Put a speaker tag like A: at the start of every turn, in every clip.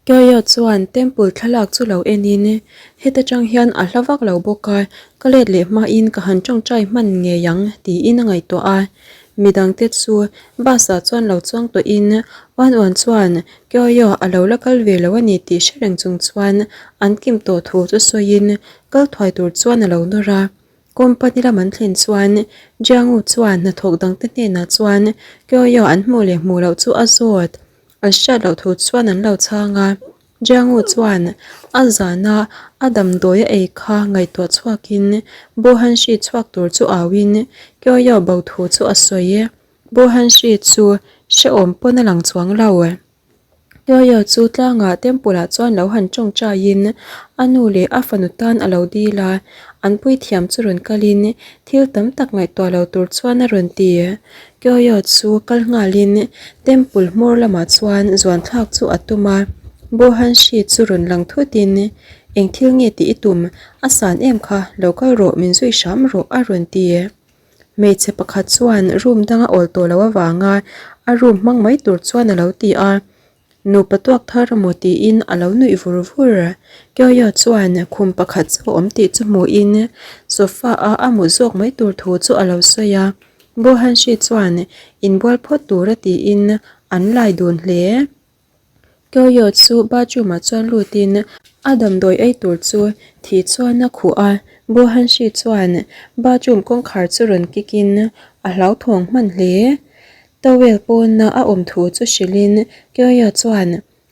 A: Kyoyo chuan temple thlalak chu lo enin, Heta tang hian a hla vak lo bawk a, ka let leh hmain ka han tawngtai hman ngei ang tiin a ngaihtuah a. Midangte chu bus ah chuan lo chuang tawhin Uan Uan chuan Kyoyo a lo la kal ve lo a ni tih hre reng chung chuan an kim tawh thu chu sawiin kal thuai tur chuan a lo nawr a. Company lam an thlen chuan Jiangu chuan hnathawk dangte hnenah chuan Kyoyo an hmuh leh hmuh loh chu a zawt. An hriat loh thu chuan an lo chhang a. Jiangu chuan a zana a damdawi a ei kha ngaihtuah chhuakin Bohanshi chhuak tur chu auin Kyoyo bo thu chu a sawi. Bohanshi chu hrehawm pawn a lang chuang lo. Kyoyo chu tlangah temple ah chuan lo han tawngtaiin a nu leh a fanu tan a lo dil a, an puithiam chu rawn kalin thil tam tak ngaihtuah lo tur chuan a rawn ti. Kyoyo chu kal nghalin temple hmawr lamah chuan zuan thlak chu a tum a, Bohanshi chu rawn lang thutin, Eng thil nge tih i tum? A san em kha, lo kal rawh, min zui hram rawh a rawn ti. Hmeichhe pakhat chuan room danga awl tawh loh avanga a room hmang mai tur chuan a lo ti a, Nupa tuak thar emaw tiin a lo nuih vur vur. Kyoyo chuan khum pakhat chu a awm tih chu hmuhin sofa a a mut zawk mai tur thu chu a lo sawi a, Bohanshi chuan inbual phawt tura tiin an lai dun hle. Kyoyo chu bathroom ah chuan lutin a damdawi ei tur chu thi chuan a khuh a, Bohanshi chuan bathroom kawngkhar chu rawn kick in a hlauthawng hman hle. Towel pawna a awm thu chu hrilhin Kyoyo chuan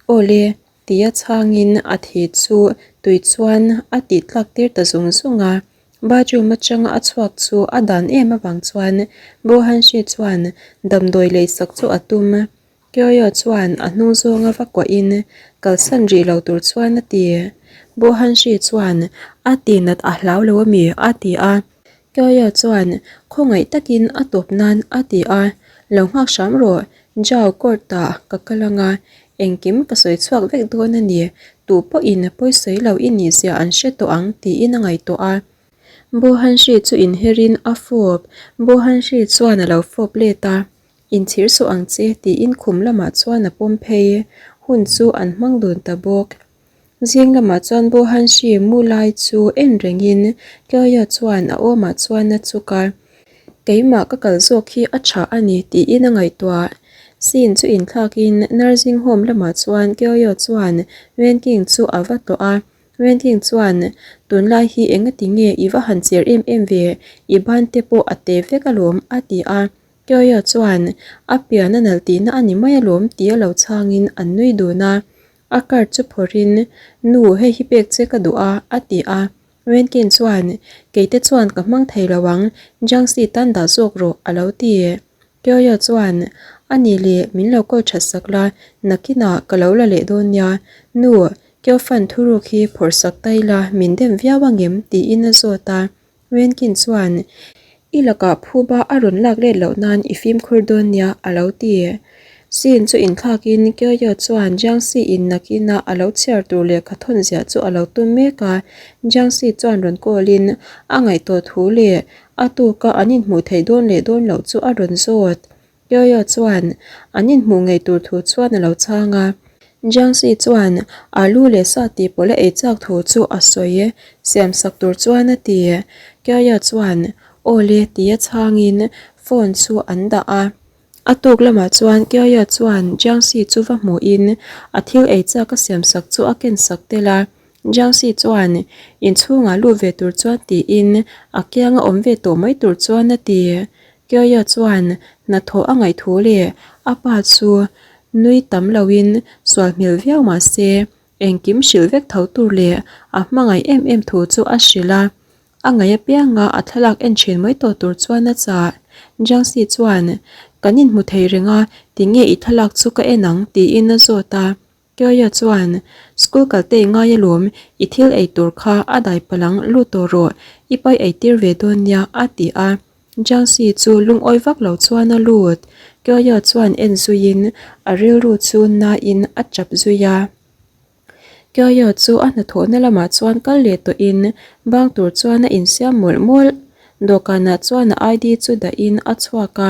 A: Awle tia chhangin a thi chu tui chuan a tih tlak tir ta zung zung a. Bathroom atanga a chhuak chu a dan em avang chuan Bohanshi chuan damdawi leisak chu a tum. Kyoyo chuan a hnung zawnga va kuahin kalsan rih lo tur chuan a ti. Bohanshi chuan a tihnat a hlau lo ami? a ti a. Kyoyo chuan khawngaih takin a tawp nan a ti a, Lo nghak hram rawh, Jao court ah ka kal anga, engkim ka sawi chhuak vek dawn a ni, tu pawhin pawisawi lo i nih zia an hre tawh ang tiin a ngaihtuah a. Bohanshi chu inherin a fawp, Bohanshi chuan a lo fawp let a. Inchhir suh ang che tiin khum lamah chuan a pawm phei. Hun chu an hmang dun ta bawk. Zing lamah chuan Bohanshi mu lai chu en rengin Kyoya chuan a awmah chuan a chuk a. Keimah ka kal zawk hi a tha a ni tiin a ngaihtuah. Scene chu inthlakin nursing home lamah chuan Kyoya chuan Wenking chu a va tlawh a. Wenking chuan, Tunlai hi engati nge i va han cher em em ve, i ban te pawh a te vek alawm a ti a. Kyoya chuan, A pian a nalh tihna a ni mai alawm tia lo chhangin an nui dun a. A card chu phawrhin, Nu, hei hi pek che ka duh a, a ti a. Wenkin chuan, Keite chuan ka hmang thei lo ang, Jiangxi tan dah zawk rawh, a lo ti. Kyoya chuan, A nih leh, min lo call that sak la, nakinah ka lo la leh dawn nia. Nu, Kyofan thuruk hi phawrh sak ta ila min dem viau angem? tiin a zawt a. Wenkin chuan, I lakah phuba a rawn lak let loh nan i fimkhur dawn nia, a lo ti. Scene chu inthlakin Kyoyo chuan Jiangxi in nakina a lo chhiar tur lehkha thawn ziah chu a lo tum mek a. Jiangxi chuan rawn call in a ngaihtuah thu leh a tuka an inhmuh theih dawn leh dawn loh chu a rawn zawt. Kyoyo chuan an inhmuh ngei tur thu chuan a lo chhang a. Jiangxi chuan alu leh sa tih pawlh a ei chak thu chu a sawi siam sak tur chuan a ti. Kyoyo chuan aw le tia chhangin phone chu an dah a. A tuk lamah chuan Kyoyo chuan Jiangxi chu va hmuhin a thil ei chak a siam sak chu a ken sak tel a. Jiangxi chuan inchhungah lut ve tur chuan tiin a kianga awm ve tawh mai tur chuan a ti. Kyoya chuan hnathawh a ngaih thu leh a pa chu nui tam loin sual hmel viau mah se engkim hrilh vek tho tur leh a hmangaih em em thu chu a hrilh a. A ngaih apianga a thlalak en thin mai tawh tur chuan a chah. Jiangxi chuan, Kan inhmu thei reng a, tinge i thlalak chu ka en ang? tiin a zawt a. Kyoya chuan, School kal te i ngai alawm, i thil ei tur kha a dai palang lut tawh rawh, i pai ei tir ve dawn nia, a ti a. Jiangxi chu lungawi vak lo chuan a lut. Kyoya chuan en zuiin a rilru chu nain a tap zui a. Kyoya chu a hnathawhna lamah chuan kal leh tawhin bang tur chuan a insiam mawlh mawlh. Dawhkanah chuan a ID chu dahin a chhuak a.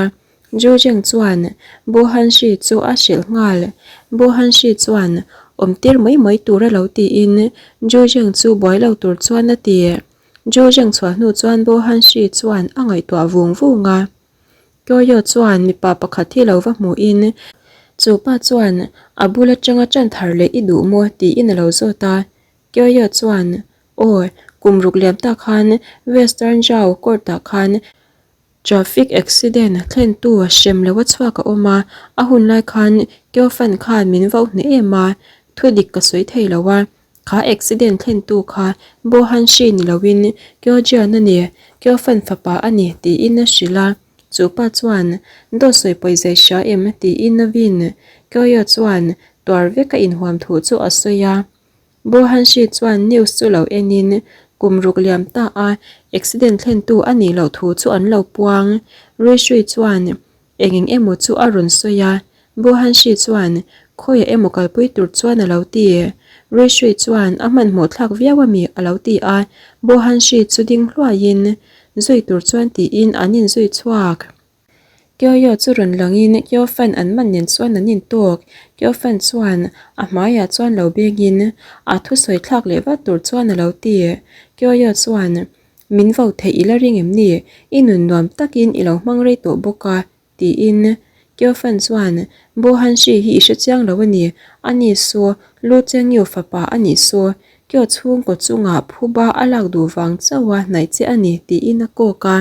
A: Zhu Zheng chuan Bo Hanshi chu a hrilh nghal. Bo Hanshi chuan awm tir mai mai tur a lo tiin Zhu Zheng chu buai lo tur chuan a ti. Zhu Zheng chhuah hnu chuan Bo Hanshi chuan a ngaihtuah vung vung a. Kyoyo chuan mipa pakhat hi lo va hmuhin chu pa chuan a bul atanga tan thar leh i duh maw tiin a lo zawt a. Kyoyo chuan Aw, kum ruk liam tak khan Western Zhao court ah khan Traffic accident thlentu hrem lo a chhuak a awm a, a hun lai khan Kyo Fan khan min vauh hneh em a, thu dik ka sawi thei lo a, kha accident thlentu kha Bo Han Shi ni loin Kyo Jian a ni, Kyo Fan fapa a ni tiin a hrilh a, chu pa chuan dawt sawi pawi zai hria em tiin a vin, Kyo Yo chuan tuar vek a inhuam thu chu a sawi a. Bo Hanshi chuan news chu lo enin kum ruk liam ta a accident thlentu a nih loh thu chu an lo puang. Ruishui chuan eng eng emaw chu a rawn sawi a, Bo Hanshi chuan khawiah emaw kalpui tur chuan a lo ti. Ruishui chuan a hmanhmawh thlak viau a mi a lo ti a, Bo Hanshi chu ding hluaiin zui tur chuan tiin an inzui chhuak. Kyoyo chu rawn langin Kyo Fan an man nen chuan an intawk. Kyo Fan chuan a hmaiah chuan lo bengin a thusawi thlak leh vat tur chuan a lo ti. Kyoyo chuan, Min vo theih i la ring em ni? I nun nuam takin i lo hmang rei tawh bawk a, tiin. Kyo Fan chuan, Bo Han Shi hi i hre chiang lo a ni. Ani saw Lu Chengyu fapa a nih saw. Kyo chhungkaw chungah phuba a lak duh vang chauha hnaih che a ni, tiin a kawk a.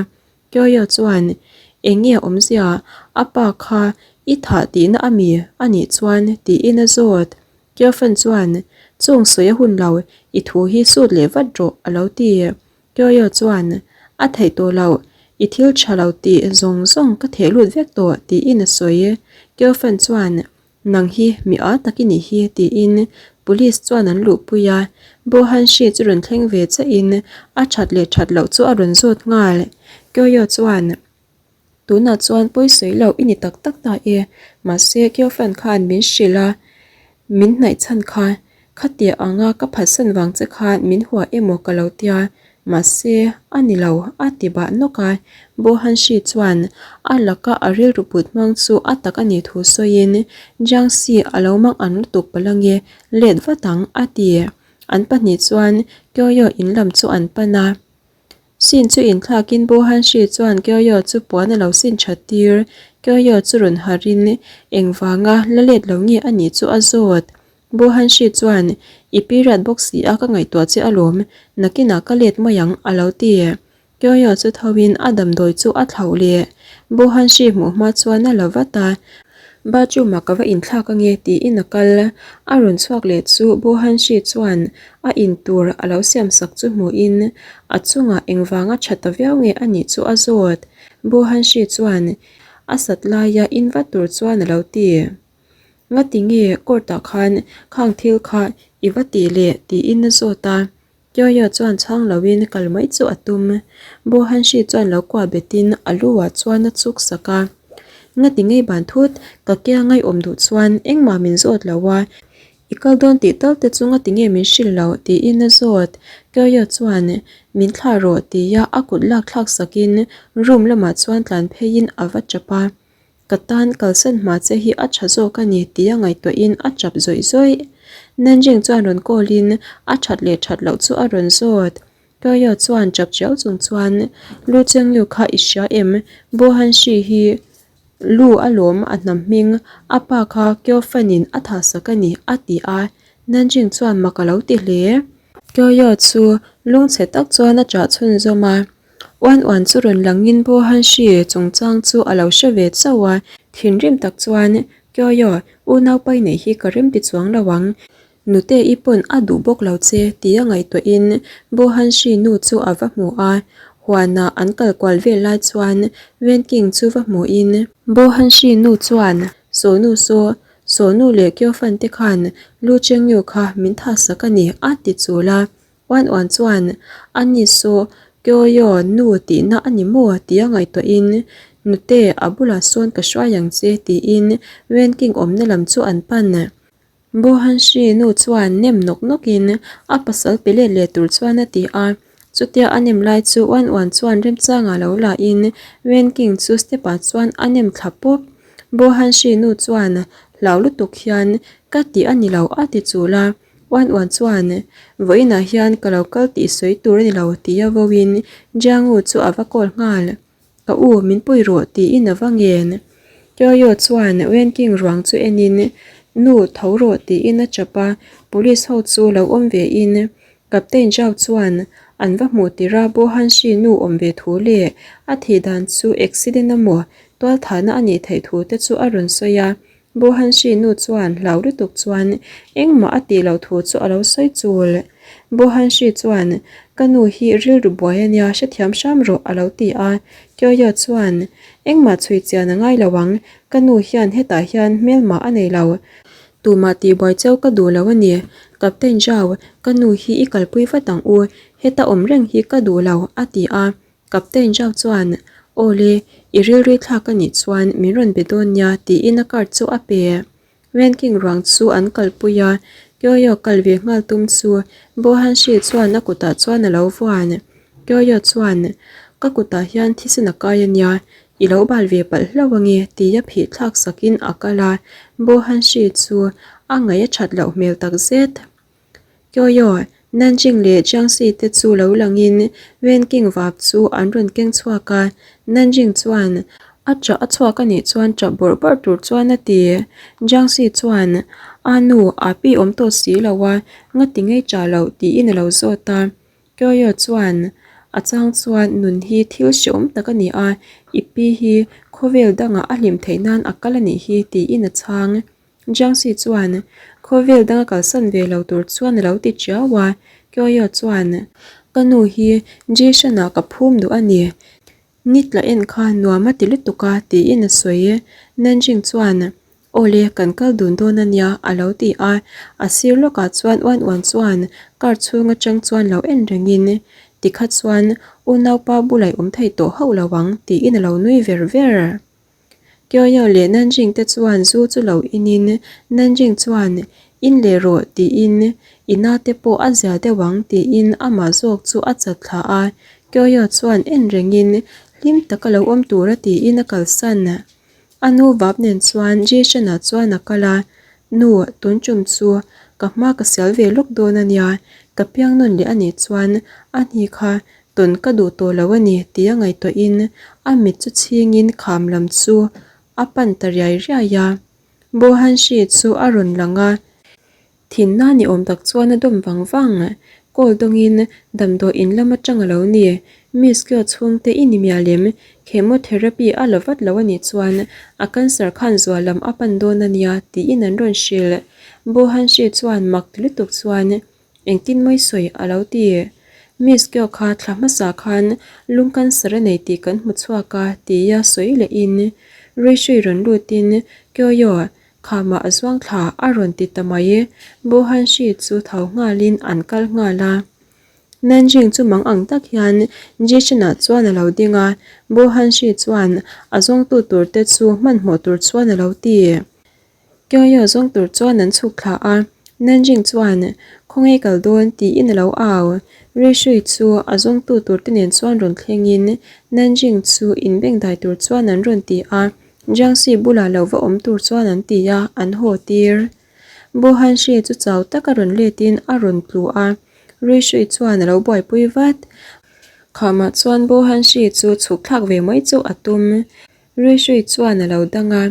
A: Kyoyo chuan, Eng nge awmzia, a pa kha i thah tihna a mi a nih chuan tiin a zawt. Kyofen chuan, Chung sawi a hun lo, i thu hi sut leh vat rawh a lo ti. Kyoyo chuan, A theih tawh loh, i thil tha lo tih zawng zawng ka theh lut vek tawh tiin a sawi. Kyofen chuan, Nang hi mi â tak i nih hi tiin police chuan an luhpui a, Bo Han Shi chu rawn thleng ve chiahin a that leh that loh chu a rawn zawt nghal. Kyoyo chuan, Tunah chuan pawi sawi loh i ni tak tak ta e, mahse Kyo Fan khan min hrilh a, min hnaih chhan kha Khatia anga ka phatsan vang che khan min hua emaw ka lo tia, mahse a ni lo a ti bah nawk a. Bo Han Shi chuan a laka a rilru put hmang chu a tak a nih thu sawiin Jiangxi a lo mang an lutuk palh ange, let vat ang a ti. An pahnih chuan Kyoyo in lam chu an pan a. Sin chu inthlakin Bo Han Shi chuan Kyoyo chu puan a lo sin that tir. Kyoyo chu rawn harhin engvanga la let lo nge a nih chu a zawt. Bo Han Shi chuan, I period bawk si a ka ngaihtuah che alawm, nakinah ka let mai ang, a lo ti. Kyoyo chu thoin a damdawi chu a thlauh leh. Bo Han Shi hmuh hma chuan a la vat a, Bathroom ah ka va inthlak ange tiin a kal. A rawn chhuak leh chu Bo Han Shi chuan a in tur a lo siam sak chu hmuhin a chungah engvanga tha ta viau nge a nih chu a zawt. Bo Han Shi chuan a sat laia in vat tur chuan a lo ti. Ngati nge court ah khan khang thil kha i va tih leh tiin a zawt a, Kyoyo chuan chhang loin kal mai chu a tum. Bo Hanshi chuan lo kuah betin a lu ah chuan a chuk sak a. Ngati ngei ban thut, ka kia ngaihawm duh chuan engmah min zawt lo a, i kal dawn tih tal te chu ngati nge min hrilh loh tiin a zawt. Kyoyo chuan min thlah rawh tia a kut lak thlak sakin room lamah chuan tlan pheiin a va tap a. Ka tan kalsan hma che hi a tha zawk a ni tia ngaihtuahin a tap zawih zawih. Nanjing chuan rawn call in a that leh that loh chu a rawn zawt. Toyo chuan tap chiau chung chuan, Lu Chengyu kha i hria em? Bo Han Shi hi Lu a lawm a hnam hming, a pa kha Kyo Fan in a thah sak a ni a ti a. Nanjing chuan mak a lo ti hle. Toyo chu lungchhe tak chuan a chah chhunzawm a. Uan uan chu rawn langin Bo Han Shi chungchang chu a lo hre ve chauh a, thinrim tak chuan, Kyoyo, unau pai neih hi ka rem ti chuang lo ang, nute i pawn a duh bawk lo che tia ngaihtuahin Bo Han Shi nu chu a va hmu a, huanah an kal kual vel lai chuan Wen King chu va hmuhin, Bo Han Shi nu chuan, Saw nu saw, saw nu leh Kyo Fan te khan Lu Chengyu kha min thah sak a ni a ti chul a. Uan uan chuan, A ni saw, Kyoyo nu tihna a ni maw? tia ngaihtuahin, Nute, a bulah sawn ka hruai ang che, tiin Wen King awmna lam chu an pan. Bo Han Shi nu chuan nem nawk nawkin a pasal pe let leh tur chuan a ti a. Chutia a nem lai chu uan uan chuan remchangah lo la in Wen King chu step ah chuan a nem thla pawp. Bo Han Shi nu chuan hlau lutuk hian ka tih a ni lo a ti chul a. Uan uan chuan vawiinah hian ka lo kal tih sawi tur a ni lo tia vawiin Jiang Wu chu a va call nghal. Ka u, min pui rawh tiin a va ngen. Kyoyo chuan Wen King ruang chu enin, Nu, tho rawh tiin a chap a, police ho chu lo awm ve in. Captain Zhao chuan an va hmuh tir a, Bo Hanshi nu awm ve thu leh a thih dan chu accident amaw tualthahna a nih theih thu te chu a rawn sawi a, Bo Hanshi nu chuan hlau lutuk chuan engmah a tih loh thu chu a lo sawi chul. Bo Hanshi chuan, Ka nu hi rilru buai a nia, hrethiam hram rawh a lo ti a. Kyoyo chuan, Engmah chhui chian a ngai lo ang, ka nu hian hetah hian hmelmah a nei lo. Tumah tihbuai cheu ka duh lo a ni. Captain Zhao, ka nu hi i kalpui vat ang u, heta awm reng hi ka duh lo, a ti a. Captain Zhao chuan, Aw le, i rilri thlak a nih chuan min rawn be dawn nia tiin a card chu a pe. Ranking ruang chu an kalpui a, Kyoyo kal ve nghal tum chu Bo Hanshi chuan a kutah chuan a lo vuan. Kyoyo chuan, Ka kutah hian thisen a kai a nia, i lo bal ve palh hlauh ange tia phih thlak sakin a kal a, Bo Hanshi chu a ngaih a that loh hmel takzet. Kyoyo, Nanjing leh Jiangxi te chu lo langin Wenking vap chu an rawn keng chhuak a, Nanjing chuan a chah a chhuak a nih chuan chah bawrh bawrh tur chuan a ti. Jiangxi chuan, A nu, a pi awm tawh si lo a, ngati ngei chah loh tiin a lo zawt a. Kyoyo chuan, A chang chuan nun hi thil hreawm tak a ni a, i pi hi khawvel dangah a hlim theih nan a kal a nih hi tiin a chhang. Jiangxi chuan khawvel danga kalsan ve lo tur chuan a lo ti chiau a, Kyoyo chuan, Ka nu hi Jishan-ah ka phum duh a ni, ni tla en kha nuam a ti lutuk a tiin a sawi. Nanjing chuan, Aw le, kan kal dun dawn a nia a lo ti a, a sir lawkah chuan uan uan chuan car chhung atang chuan lo en rengin, Tikha chuan unaupa bulah i awm thei tawh hauh lo ang tiin a lo nui ver ver. Kyoyo leh Nanjing te chuan zu chu lo inin Nanjing chuan in leh rawh tiin i na te pawh a zia deuh ang tiin amah zawk chu a chat thla a, Kyoyo chuan en rengin hlim taka lo awm tura tiin a kalsan. A nu vap nen chuan Jishan-ah chuan a kal a, Nu, tun tum chu ka hma ka sial ve lawk dawn a nia, ka piang nawn leh a nih chuan a hni kha Tawn ka duh tawh lo a ni tia ngaihtuahin a mit chu chhingin kham lam chu a pan ta riai riai a. Bohanshi chu a rawn lang a, thinna ni awm tak chuan a dawm vang vang. Call dawngin damdawi in lam atang a lo ni. Miss Kyo chhungte i ni mial em? Chemotherapy a la vat lo a nih chuan a cancer khan zual lam a pan dawn a nia tiin an rawn hrilh. Bohanshi chuan mak ti lutuk chuan Engtin mai sawi a lo ti. Miss Kyo kha thla hmasa khan lung cancer a nei tih kan hmu chhuak a tia sawi lehin Ruihrui rawn lutin Kyoyo khamah a zuang thla a rawn ti ta mai. Bo Hanshi chu tho nghalin an kal nghal a. Nanjing chu mang ang tak hian Jishan-ah chuan a lo ding a, Bo Hanshi chuan a zawngtu turte chu hmanhmawh tur chuan a lo ti. Kyoyo zawng tur chuan an chhuk thla a, Nanjing chuan, Khawnge kal dawn? tiin a lo au. Rishui chu a zawngtu tur te nen chuan rawn thlengin Nanjing chu inbengdai tur chuan an rawn ti a, Jiangxi bulah lo va awm tur chuan an ti a, an haw tir. Bo Hanshi chu chau taka rawn letin a rawn tlu a, Rishui chuan a lo buaipui vat. Khamah chuan Bo Hanshi chu chhuk thlak ve mai chu a tum. Rishui chuan a lo dang a.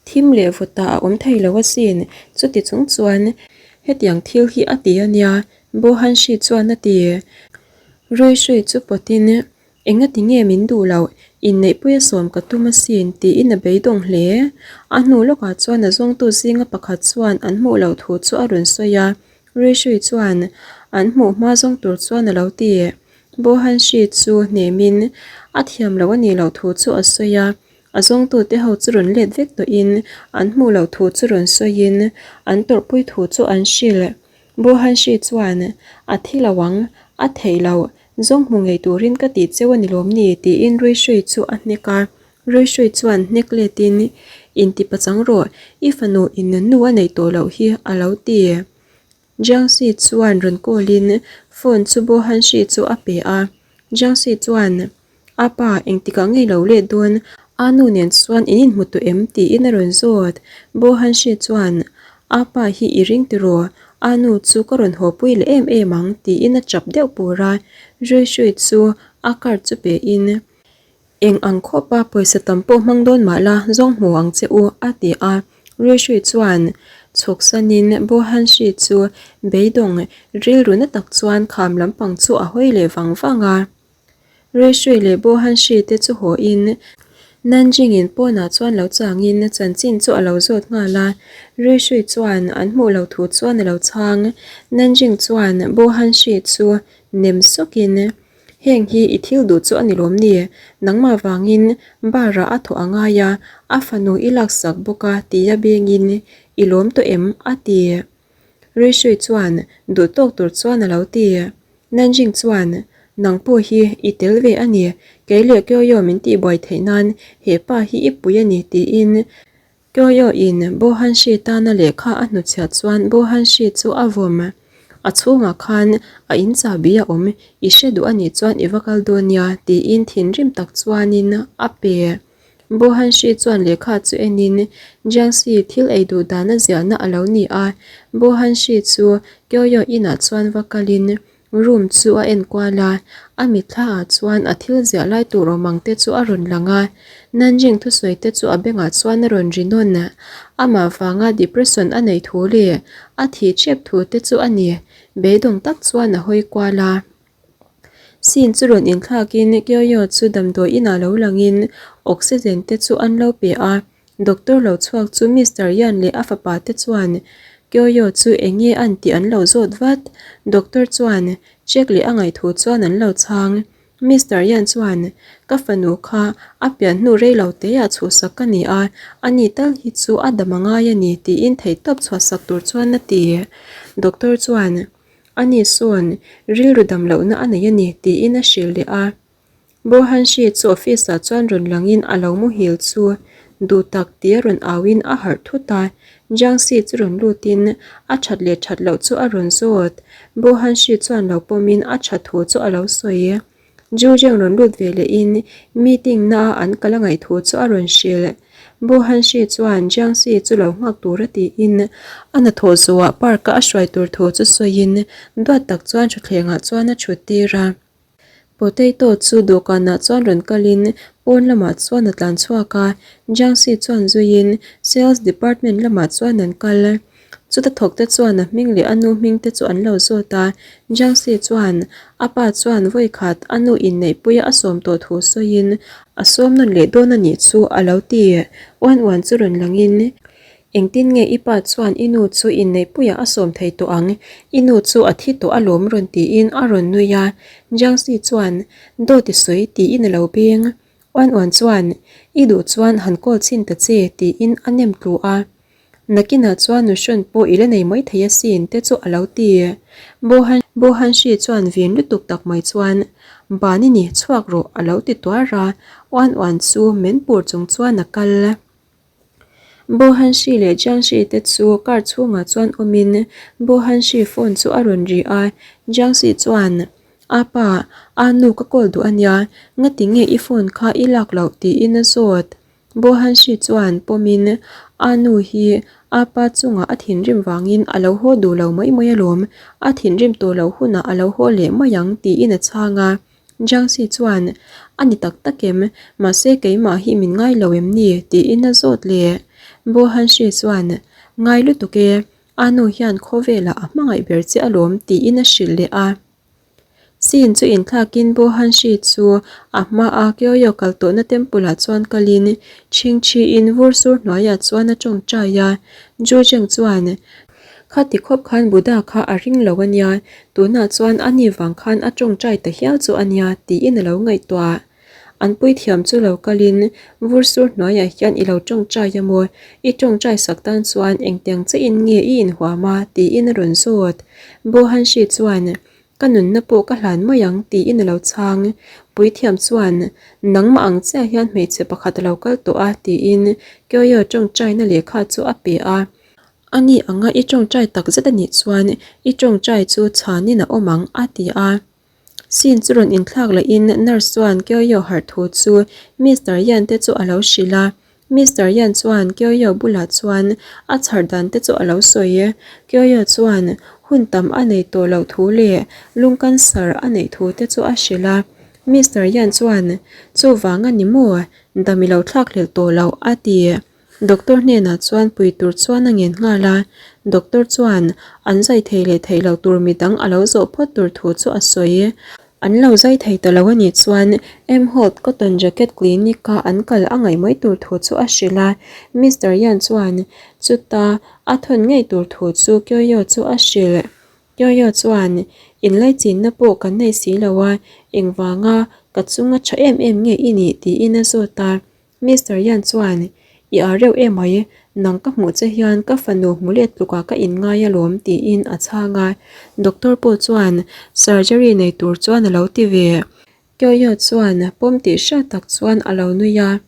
A: Thim leh vawtah a awm thei lo asin, chuti chung chuan hetiang thil hi a ti a nia, Bo Hanshi chuan a ti. Ruihrui chu pawtin, Engati nge min duh loh, inneihpui a sawm ka tum asin, tiin a beidawng hle. A hnu lawkah chuan a zawngtu zinga pakhat chuan an hmuh loh thu chu a rawn sawi a, Ruihrui chuan an hmuh hma zawng tur chuan a lo ti. Bo Hanshi chu hnemin a thiam loh a nih loh thu chu a sawi a, A zawngtute ho chu rawn let vek tawhin an hmuh loh thu chu rawn sawiin an tawrhpui thu chu an hrilh. Bo Hanshi chuan, A thi lo ang, a theih loh, zawng hmu ngei turin ka tih cheu a ni lawm ni? tiin Ruihrui chu a hnek a. Ruihrui chuan hnek letin, Inti pachang rawh, i fanu in nu a neih tawh loh hi, a lo ti. Jiangxi chuan rawn call in phone chu Bo Hanshi chu a pe a. Jiangxi chuan, A pa, engtikah ngei lo let dawn? A nu nen chuan in inhmu tawh em? tiin a rawn zawt. Bo Hanshi chuan, A pa hi i ring tiraw? A nu chu ka rawn haw pui leh em em ang, tiin a chap deuh pur a. Rui Shui chu a card chu pe in, Eng ang khawpa pawisa tam pawh hmang dawn mah la, zawng hmu ang che u, a ti a. Ruihrui chuan chhuk sanin Bohanshi chu beidawng rilru na tak chuan kham lampang chu a hawi leh vang vang a. Ruihrui leh Bohanshi te chu haw in Nanjing-in pawnah chuan lo changin chanchin chu a lo zawt nghal a. Ruihrui chuan an hmuh lo thu chuan a lo chhang. Nanjing chuan Bohanshi chu nem sawkin Heng hi i thil duh chu a ni lawm ni? Nangmah vangin bar-ah a thawh a ngai a, a fanu i laksak bawk a tia bengin i lawm tawh em? a ti. Ruihrui chuan duh tawk tur chuan a lo ti. Nanjing chuan, Nang pawh hi i tel ve a ni, kei leh Kyoyo min tihbuai theih nan he pa hi i pui a ni tiin Kyoyo in Bohanshi tana lehkha a hnuchhiat chuan Bohanshi chu a vawm. A chhungah khan a in chahbi a awm, i hre duh a nih chuan i va kal dawn nia tiin thinrim tak chuanin a pe. Bohanshi chuan lehkha chu enin Jiangxi thil ei duh dana ziahna a lo ni a, Bohanshi chu Kyoyo inah chuan va kalin Room chu a en kual a, a mitthla ah chuan a thil ziah lai tur awm ang te chu a rawn lang a, Nanjing thusawi te chu a bengah chuan a rawn ri nawn. Amah vanga depression a neih thu leh a thih ṭep thu te chu a ni. Beidawng tak chuan a hawi kual a. Scene chu rawn inthlakin Kyoyo chu damdawi inah lo langin oxygen te chu an lo pe a. Doctor lo chhuak chu Mister Yan leh a fapa te chuan Kyoyo chu eng nge an tih an lo zawt vat. Doctor chuan check leh a ngaihthu chuan an lo chhang. Mister Yan chuan ka fanu kha a pian hnu rei lo te ah chhuhsak ka ni a, ani tal hi chu a dam a ngai a ni tiin theihtawp chhuahsak tur chuan a ti. Doctor chuan ani sawn rilru dam lohna a nei a ni tiin a hrilh leh a. Bohanshi chu office ah chuan rawn langin a lo muhil chu duh tak tia rawn auin a harh thut a, Jiangxi chu rawn lutin a that leh that loh chu a rawn zawt. Bohanshi chuan lo pawmin a tha thu chu a lo sawi. Zhu Zheng rawn lut ve lehin meeting na a an kal a ngaih thu chu a rawn hrilh. Bohanshi chuan Jiangxi chu lo nghak tur a tiin a hnathawh zawhah park a a hruai tur thu chu sawiin duat tak chuan thutthlengah chuan a thut tir a. Potato chu dawhkanah chuan rawn kalin pawn lamah chuan a tlan chhuak a, Jiangxi chuan zuiin sales department lamah chuan an kal. Chuta thawk te chuan a hming leh a nu hming te chu an lo zawt a, Jiangxi chuan a pa chuan vawi khat a nu inneihpuia a sawm tawh thu sawiin a sawm nawn leh dawn a nih chu a lo ti. Uan uan chu rawn langin Engtin nge i pa chuan i nu chu inneihpuiah a sawm thei tawh ang? I nu chu a thi tawh alawm rawn tiin a rawn nui a. Jiangxi chuan, Dawt i sawi tiin a lo beng. Uan Uan chuan, I duh chuan han call chhin ta che tiin a nem tlu a. Nakinah chuan nuhrawn pawh i la nei mai thei asin te chu a lo ti. Bo Hanshi chuan vin lutuk tak mai chuan, Ban i ni, chhuak rawh a lo ti tuar a. Uan Uan chu men pur chung chuan a kal. Bohanshi leh Jiangxi te chu car chhungah chuan awmin Bohanshi phone chu a rawn ri a, Jiangxi chuan, A pa, a nu ka call duh a nia, ngati nge i phone kha i lak loh tiin a zawt. Bohanshi chuan pawmin, A nu hi a pa chungah a thinrim vangin a lo haw duh lo mai mai alawm, a thinrim tawh loh hunah a lo haw leh mai ang tiin a chhang a. Jiangxi chuan, A ni tak tak em? Mahse keimah hi min ngai lo em ni? tiin a zawt leh. Bo Hanshi chuan, Ngai lutuk e, a nu hian khawvelah a hmangaih ber che alawm tiin a hrilh leh a. Scene chu inthlakin Bo Hanshi chu a hmaa Kyoyo kal tawhna temple ah chuan kalin chhingchhiin vur sur hnuaiah chuan a tawngtai a. Zhu Zheng chuan, Khati khawp khan Buddha kha a ring lo a nia, tunah chuan a ni vang khan a tawngtai ta hial chu a nia tiin a lo ngaihtuah. An puithiam chu lo kalin vur sur hnuaiah hian i lo tawngtai a maw? I tawngtai sak tan chuan engtiang chiahin nge i inhuam a? tiin a rawn zawt. Bo Hanshi chuan, Ka nunna pawh ka hlan mai ang tiin a lo chhang. Puithiam chuan, Nangmah ang chiah hian hmeichhe pakhat a lo kal tawh a tiin Kyoyo tawngtaina lehkha chu a pe a. Ani anga i tawngtai takzet a nih chuan i tawngtai chu chhanin a awm ang, a ti a. Scene chu rawn inthlak lehin nurse chuan Kyoyo harh thu chu Mister Yan te chu a lo hrilh a. Mister Yan chuan Kyoyo bulah chuan a chhar dan te chu a lo sawi. Kyoyo chuan hun tam a nei tawh loh thu leh lung cancer a neih thu te chu a hrilh a. Mister Yan chuan, Chuvang a ni maw? Dam i lo thlak hlelh tawh loh, a ti. Doctor hnenah chuan pui tur chuan a ngen nghal a, doctor chuan an zai thei leh theih loh tur midang a lo zawh phawt tur thu chu a sawi. An lo zai thei ta lo a nih chuan Emholt Cotton Jacket Clinic a an kal a ngaih mai tur thu chu a hrilh a, Mister Yan chuan chuta a thawn ngei tur thu chu Kyoyo chu a hrilh. Kyoyo chuan inlaichinna pawh kan nei si lo a, engvanga ka chunga tha em em nge i nih tiin a zawt a. Mister Yan chuan, I ar reuh em mai, nang ka hmuh che hian ka fanu hmu let tlukah ka inngai alawm tiin a chhang a. Doctor pawh chuan surgery nei tur chuan a lo ti ve. Kyoyo chuan pawm tih hriat tak chuan a lo nui a.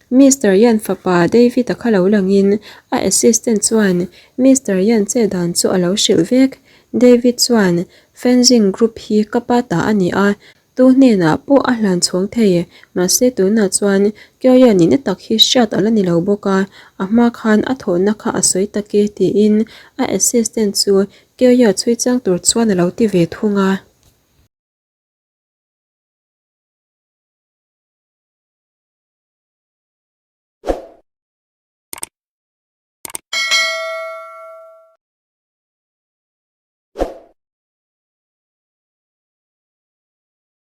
A: Mister Yan fapa David-a kha lo langin a assistant chuan Mister Yan che dan chu a lo hrilh vek. David chuan, Fencing group hi ka pa ta a ni a, Tu hnenah pawh a hlan chhawng thei, mahse tunah chuan Kyoya nihna tak hi hriat a la ni lo bawk a, a hma khan a thawhna kha a sawi tak e tiin a assistant chu Kyoya chhui chang tur chuan a lo ti ve thung a.